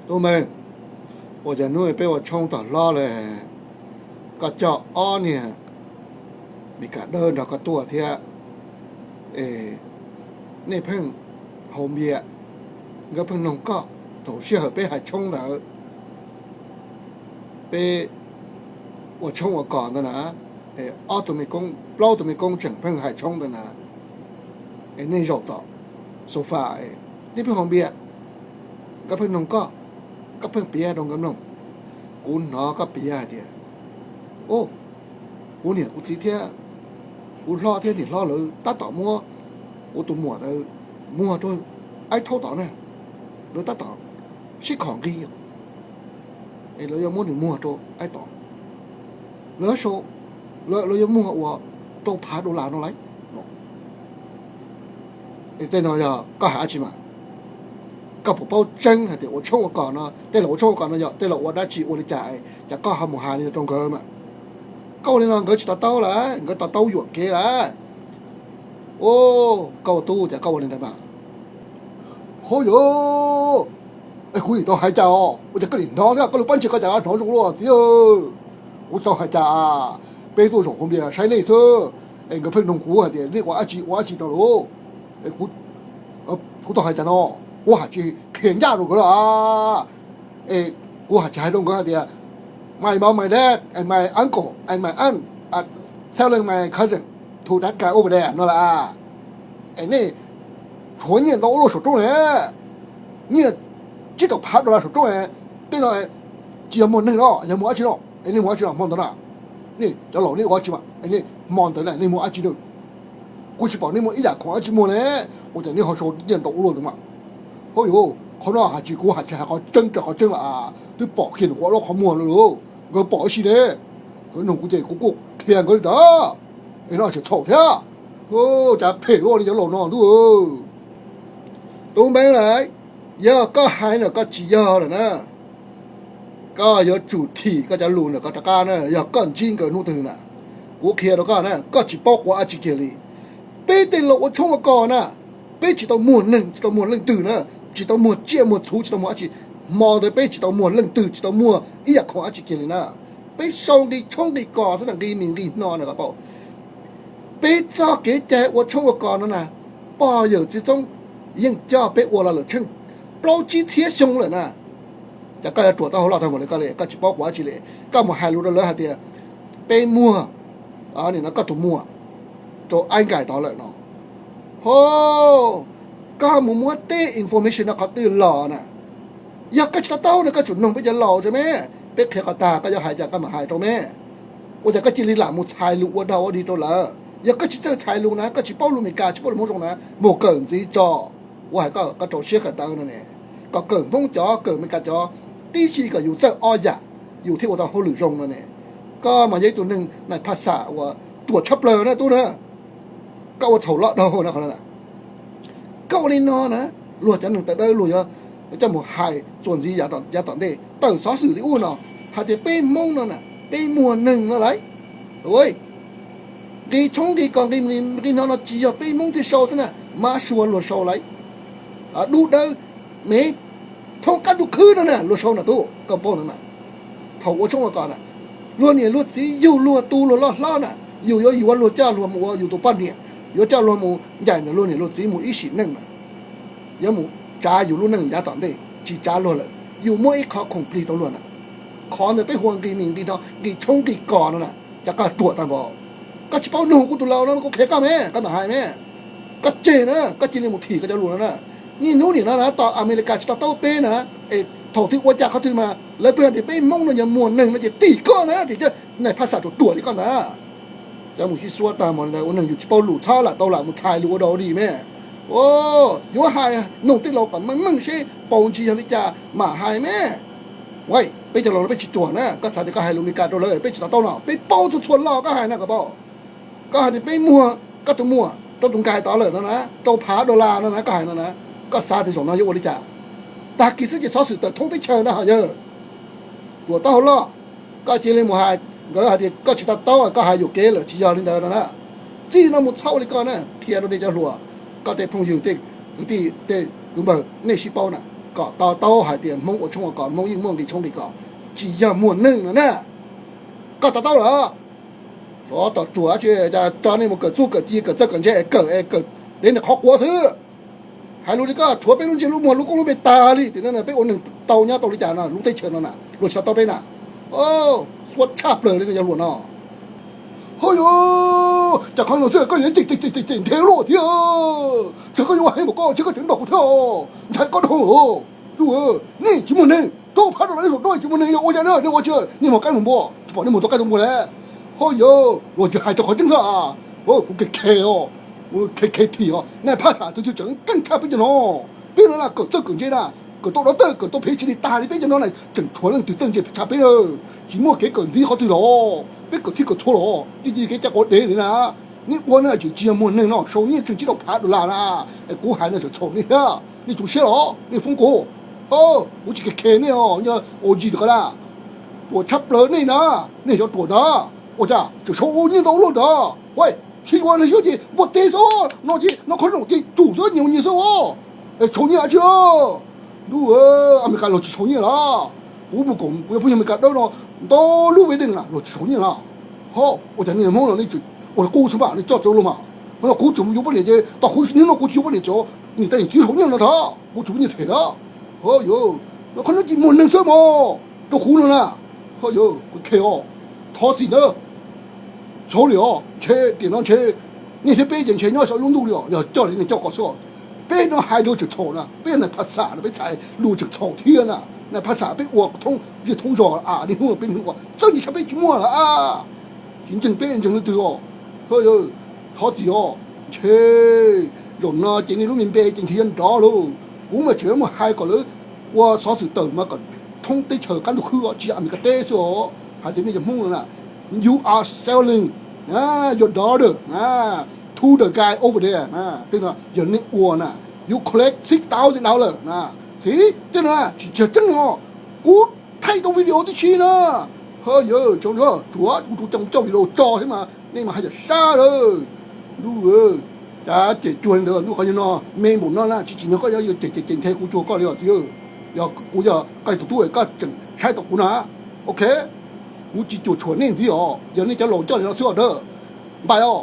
Tub Meej, ua cas hnub peb ua tshoob tag hlob lawm, koj coj ob niag Meskas dawb nrog koj tuaj thiab, nej pheej haus npias, nkawd pheej noog koj. Thaum sij hawm peb hais tshoob ntawd, peb ua tshoob ua kos ntawd na, ob tug me koob, plaub tug me koob tseem pheej hais tshoob ntawd na, es nej zaum tom sofa, nej pheej haus npias, nkawd pheej noog koj, koj pheej piav rau nkawd mloog. Kuv hnov koj piav hais tias, o, kuv niam kuv txiv thiab kuv hlob thiab niam hlob lawv tab tom muab kuv tus muam ntawd muag rau aib thaub tod na, lawv tab tom sib khom nqi, es lawv yuav muab nws muag rau aib tod, lawv sau, lawv yuav muag ua rau phav dollar no lauj. Es tej no yog koj hais dab tsi mas? Koj puas paub tseeb hais tias ua tshoob ua kos no, tej laus ua tshoob ua kos no yog tej laus ua dab tsi ua li cas, cas koj ho mus hais li no rau nkawd mas? Koj ua li no nkawd tsis to taub lawm, nkawd to taub yuam kev lawm. O, koj ua tub cas koj ua li ntawd mas? Hov yog, es kuv nim tau hais cas os, ua cas koj nim hnov thiab, koj lub pob ntseg koj cas hnov zoo luaj txiv? Kuv tau hais cas, peb tuaj zaum haus npias saib nej xwb, es nkawd pheej noog kuv hais tias nej ua dab tsi ua dab tsi no lauj. Kuv tau hais cas no, kuv hais tsis qhia ncaj rau nkawd lawm. Es kuv hais tsis hais rau nkawd hais tias my mom, my dad and my uncle and my aunt are selling my cousin to that guy over there no lawm. Es nej tshuav nyiaj ntau ua luaj saum roob ne, nyiaj tsib rau phav dollar saum roob, tej no tsis yog muag neeg no, yog muag dab tsi no? Es nej muag dab tsi no hmo ntawd na? Nej cov laus nej ua dab tsi mas, nej hmo ntawd na nej muag dab tsi na? Kuv tsis pom nej muaj ib yam khoom dab tsi muag ne, ua cas nej ho sau nyiaj ntau ua luaj ntawd mas? Hov yog, qhov no hais tsis, kuv hais tsis hais qhov tseeb rau qhov tseeb lawm, twb pom kiag nws qhov lub qhov muag lawm lauj, nkawd pom ib si ne. Nkawd nug kuv ces kuv kuj qhia nkawd li ntawd, es no tseem txhaum thiab. Cas phem luaj li cov laus no ntuj. Tub Npeeb lawm, yog koj hais no koj tsis yog lawm na, koj yuav tsum thim koj cov lus ntawm koj rov qab na, yog koj ntsib nkawd hnub twg na. Kuv qhia rau koj na, koj tsis paub quav dab tsi kiag li. Peb tej laus ua tshoob ua kos na, peb tsis tau muag neeg, tsis tau muag leej twg na, tsis tau muag tsiaj muag txhu, tsis tau muag dab tsi. Hmo ntawd peb tsis tau muag leej twg, tsis tau muag ib yam khoom dab tsi kiag li na. Peb sau nqi tshoob nqi kos xwb na, nqi mis nqi hno na koj paub. Peb txoj kev cai ua tshoob ua kos no na, pog yawm txiv txoob yeej coj peb ua los lawm tsheej plaub tsib txhiab xyoo lawm na. Ces koj yuav ruam taub hau loj tag npaum li koj li, koj tsis paub quav dab tsi li, koj mus hais lus rau lawv hais tias peb muag, nim no koj tus muam rau aib nkais tod lawm no. Ho, koj mus muab tej information no qhov twg los na? Yog koj tsis to taub no koj tsum noog peb cov laus tso me, peb qhia qhov tag koj yuav hais cas koj mam hais rau me. Ua cas koj cia li lam mus txhais lus ua dog ua dig rau lawv? Yog koj tsis txawj txhais lus na, koj tsis paub lus Meskas, tsis paub lus Hmoob zoo na, mus kawm ntxiv tso. Ua hais koj, koj rau siab kawm ntawv no ne, kom kawm Hmoob cov, kawm Meskas cov tib si kom yus txawj ob yam, yus thiaj ua tau hauj lwm zoo no ne. Koj mas yog ib tug neeg nais phas xam uas ruam tshaj plaws na tub na. Koj ua txhaum loj dhau na qhov no. Koj ua li no na, luag cov neeg tawv dawb luag yuav coj mus hais txuas ntxiv yav tom ntej, tawm xov xwm li ub no, hais tias peb Hmoob no na, peb muag neeg no lauj. Nqi tshoob nqi kos nqi, nqi no no tsis yog peb Hmoob thiaj sau xwb na, Mab Suav luag sau lauj. Dub Dawb, Mev, thoob qab ntuj khwb no na luag sau na tub, koj paub ntawd mas. Thaum ua tshoob ua kos na, luag niam luag txiv yug luag tu luag loj hlob na, yus yuav yuav luag coj luag mus ua yus tus poj niam, yuav coj luag mus ncaim ntawm luag niam luag txiv mus ib sim neej na, yuav mus tsav yus lub neej yav tom ntej, tsis tsav luag lawm, yus muab ib qho khoom plig rau luag na. Qhov ntawd peb hu ua nqi mis nqi no, nqi tshoob nqi kos no na. Cas koj ruam tag npaum, koj tsis paub nug kuv tus laus no kuv qhia koj me, koj mam hais me. Koj tseg na, koj cia li mus thim koj cov lus no na. Niaj hnub nim no na tom Amelikas tsis to taub peb na, es thaum twg ua cas qhov twg mas lawv pheej hais tias peb Hmoob no yog muag neeg no ces tim koj na, tim nais phas xam ruam ruam li koj ntag. Cov mus sib xuab tag mos li ntawd ua neeg yus tsis paub lus txhob lam tau lam mus txhais lus ua dog ua dig me. Yuav hais noog tej laus kom meej meej seb paus ntsis yog li cas mam hais me. Peb cov laus no peb tsis ruam na, koj xav tias koj hais lus Meskas rau lawv peb tsis to taub no, peb paub txhua txhua lo koj hais na koj paub. Koj hais tias peb muag koj tus muam rau tus nkais tod lawm no na, rau phav dollar no na koj hais no na, koj xav tias zaum no yuav ua li cas? Tag kis xwb ces xov xwm tawm thoob teb chaws ntag ho yawg. Ruam taub hau loj, koj cia li mus hais nkawd hais tias koj tsis to taub, koj hais yuam kev lawm, tsis yog li ntawd no na. Txij no mus txhob ua li koj na, qhia rau nej cov hluas, koj tej phooj ywg tej kwv tij tej kwv npawg nej sib paub na. Kom to taub hais tias Hmoob ua tshoob ua kos, Hmoob yeej muaj nqi tshoob nqi kos, tsis yog muag neeg no na. Koj to taub lawm. Tsov tom ruam, tsis tso nej mus kawm txuj kawm ci kawm txawj kawm ntse es kawm es kawm dev niag qhov quav xwb. Hais lus li koj tshuav peb lub ntsej lub muag lub koob lub npe tag li, tiam no peb ua neeg tau nyob tau li cas no lub teb chaws no na luag tsis tau tau peb na. Xuav tshaj plaws li no yog luag no. Ho yog cas qhov no xwb koj yuav cem cem cem cem nthe luaj thiab. Txawm koj yuav ua heev npaum koj ntshe koj tseem nrog kuv thiab, ntshai koj dhau. Nej tsis muaj neeg, rau phab rau los ib zaug rau tsis muaj neeg yog ua cas na, nej ua tsis, nej mus qaib mus npua tsis pom nej mus tua qaib tua npua lawm. Ho yog luag tsis hais rau qhov tseeb xwb. Kuv khe khe os, khe khe thim os, nais phaj xam tus twg tseem keej tshaj peb cov no. Peb no na kawm txawj kawm ntse na, kawm tau dov tawj kawm tau phev tsis li tag li peb cov no na tseem tshuav leej twg txawj ntse tshaj peb na. Tsis muaj kev kawm ntxiv qhov twg los, peb kawm txhij kawm txhua los, nej cia li kev cai quav dev li na. Nej ua na tseem tsis yog muag neeg no sau nyiaj txheem tsib rau phav dollar na. Kuv hais no txhaum txhaum nej thiab, nej tsuas siab los nej foob kuv. Kuv tsis khe khe nej os, yog ua tsis tau qhov na. Ruam tshaj plaws nej na, nej cov ruam ntawd. Ua cas tseem sau nyiaj ntau luaj ntawd, tsis ua neeg xwb ces npua teb xwb no ces no qhov no ces tsum xwb nyias ua nyias xwb os. Es sau nyiaj dab tsi? Ntuj, Amelikas luag tsis sau nyiaj lawm. Kuv mus koom kuv cov phooj ywg Amelikas dawb no ntau lub ve deej na luag tsis sau nyiaj lawm. Ho ua cas nej Hmoob no nej ua qub xwb mas nej coj txawv luag mas. Ho no kuv tseem yuav poj niam ces tau kuv hnub no kuv tsis yuav poj niam ces niam tais niam txiv sau nyiaj no ntag, kuv tseem poj niam them ntag. Ho yog no qhov no ces muag neeg xwb mog rau kuv no na. Ho yog kuv them os, thov txim ntawd. Txhaum li os, ntshe tiam no ntshe nej thiab peb ces ntshe nyob saum lub ntuj li os, yog coj li nej coj ko xwb. Peb no hais lus tseem txhaum na, peb yog nais phaj xam no peb txhais lus tseem txhaum thiab na. Nais phaj xam peb ua thoob zej thoob zos a, niaj hnub peb niaj hnub ua txawj ntse tshaj peb tsis muaj lawm a. Tsis ntseeg peb ntseeg leej twg os. Thov txim os, ntshe zaum no ces nej lub me npe ces ntshe yuav nrov lauj. Kuv mas tseem yuav mus hais kom lawv ua xov xwm tawm mas kom thoob teb chaws qab ntuj khwb os, tsis yog Amelikas teb xwb os. Hais tias nej cov Hmoob no na, you are selling your daughter to the guy over there. Tej no yog nej ua na, you collect six thousand dollar na. Xij, tej no tsis tseeb os. Kuv thaij tau video tib si na. Ho yog tsuav kuv tsuas coj video tso thiab mas nej mas hais yam sab lawm. Ntuj, cas cem cuag li ntawd, ntuj, qhov yog no me npaum no na tsis tsim nyog koj yuav cem cem cem nthe kuv cuag koj li os txiv. Yog kuv yog koj tus tub koj tseem saib tau kuv na. Ok, kuv tsis cuam tshuam nej ntxiv os, yog nej cov laus coj li no xwb os dawb. Npais os.